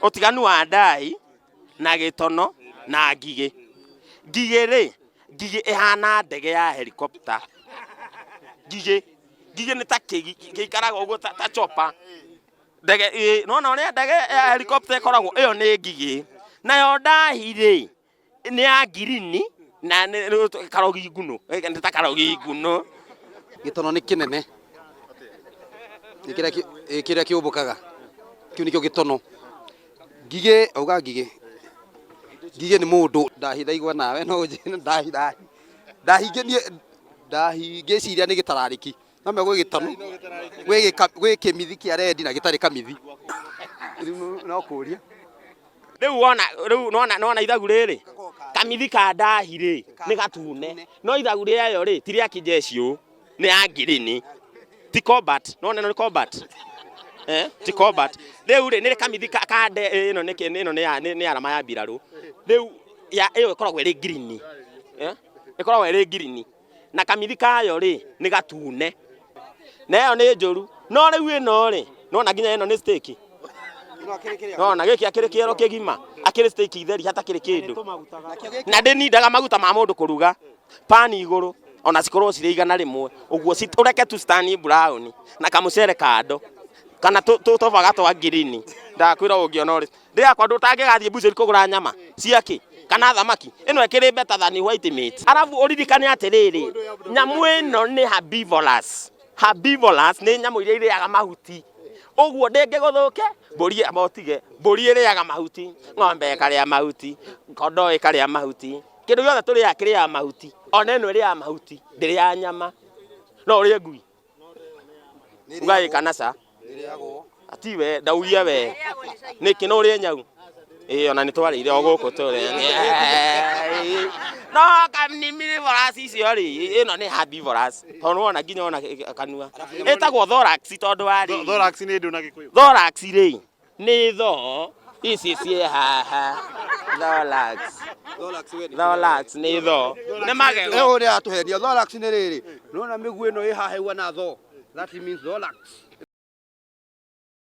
Ũtiganu wa ndai na gĩtono na ngigĩ. Ngigĩ rĩ, ngigĩ ĩhana ndege ya helicopter. Ngigĩ, ngigĩ nĩ ta kĩgi gĩikaraga ũguo ta chopper. Ndege ĩ, nĩwona ũrĩa ndege ya helicopter ĩkoragwo, ĩyo nĩ ngigĩ. Nayo ndahi rĩ, nĩ ya ngirini na nĩ karogi ngunũ, nĩ ta karogi ngunũ. Gĩtono nĩ kĩnene, nĩ kĩrĩa ĩ kĩrĩa kĩũmbũkaga, kĩu nĩkĩo gĩtono. Ngigĩ, auga ngigĩ, ngigĩ nĩ mũndũ, ndahi ndaigua nawe no ũnjĩre ndahi ndahi, ndahi niĩ ndahi ngĩciria nĩ gĩtararĩki, no menya gwĩ gĩtono, gwĩ kĩmithi kĩa rendi na gĩtarĩ kamithi, rĩu no kũria. Rĩu wona rĩu nona nona ithagu rĩrĩ kamithi ka ndahi rĩ nĩ gatune no ithagu rĩayo rĩ ti rĩa kijeci nĩ ya ngirini ti combat nona ĩno nĩ combat eh ti combat rĩu rĩ nĩ kamithi ka ka nde ĩno nĩ ĩno nĩ ya nĩ arama ya mbirarũ rĩu ya ĩyo ĩkoragwo ĩrĩ ngirini eh ĩkoragwo ĩrĩ ngirini na kamithi kayo rĩ nĩ gatune na ĩyo nĩ njũru no rĩu ĩno rĩ nona nginya ĩno nĩ steak nona gĩkĩ akĩrĩ kĩero kĩgima akĩrĩ steak itheri hatakĩrĩ kĩndũ na ndĩnindaga maguta ma mũndũ kũruga pani igũrũ ona cikorwo cirĩ 100 ũguo ũreke tu Stanley Brown na kamũcere kando kana tũbaga twa ngirini ndakwĩra ũngĩona ũrĩ ndĩakwa ndũtangĩgathiĩ bucĩri kũgũra nyama ciakĩ kana thamaki ĩno ĩkĩrĩ better than white meat arabu ũririkane atĩrĩrĩ nyamũ ĩno nĩ herbivorous herbivorous nĩ nyamũ iria irĩaga mahuti ũguo ndĩngĩgũthũke mbũri amba ũtige mbũri ĩrĩaga mahuti ng'ombe ĩkarĩa mahuti kondoo ĩkarĩa mahuti kĩndũ gĩothe tũrĩaga kĩrĩaga mahuti ona ĩno ĩrĩaga mahuti ndĩrĩaga nyama no ũrĩe ngui uga ĩ kana ca ati we ndaugie we nĩkĩ no ũrĩe nyau ĩĩ ona nĩ twarĩire o gũkũ tũrĩ no carnivorous icio rĩ ĩno nĩ herbivorous tondũ wona nginya ona kanua ĩtagwo thorax tondũ wa rĩrĩ Thorax nĩ ndũ na Gĩkũyũ. Thorax rĩ nĩ thoo ici ciĩ haha thorax thorax nĩ thoo nĩ magego Ũyũ nĩ atũhenia thorax nĩ rĩrĩ nona mĩguĩ ĩno ĩ haha ĩhuana thoo that means thorax.